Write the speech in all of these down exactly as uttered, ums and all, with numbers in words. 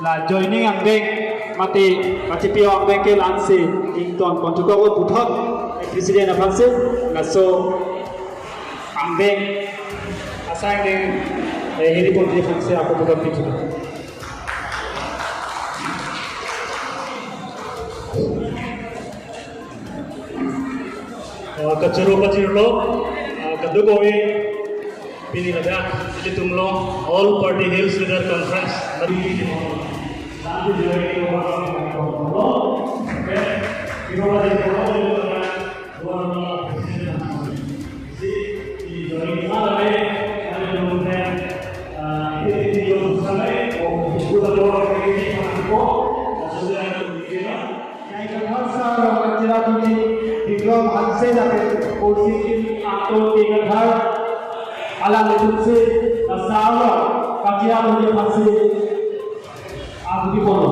La joining angbeng mate, mate pio angbeng ke la-ansi ington ponchukok puthot, eh, president aphansi, laso angbeng asai angbeng, eh, hiri ponji aphansi ako puthot pithu. Ah, kachoro kachirlo, ah, kadokave pini ladak ilitum along All Party Hills Leader Conference. Jaikathar sar kachira pini Bikram Hanse lapen Kaushik Angtong Jaikathar alanglitumsi sar kachira pini aphansi abuti ponlo.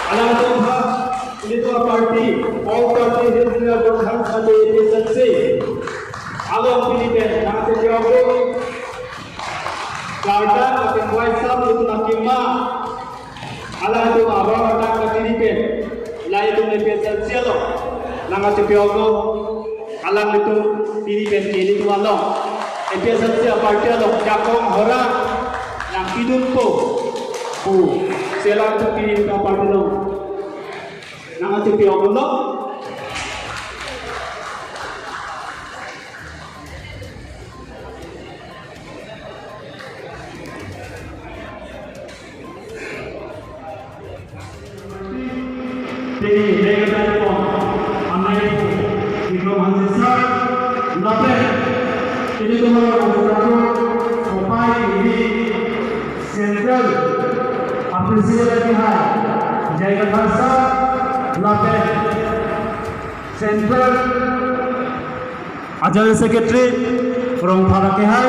Alangtum ha, ilitum aparty, All Party Hills Leader Conference mate APHLC along pini pen nangchepjok, karta lapen waisam ilitum akima, alangtum abang atak katiri pen, la ilitum APHLC along nangchepjok, alanglitum pini pen ke ilitum along APHLC aparty along jakong hora nangpidunpo pusi alangtum pini pen aparty along nangchepjoklo. Pini legacy pon amai Bikram Hanse sar lapen ilitum organization kopai ini Central President kehai Jaikathar sar lapen Central a General Secretary Rongphar kehai,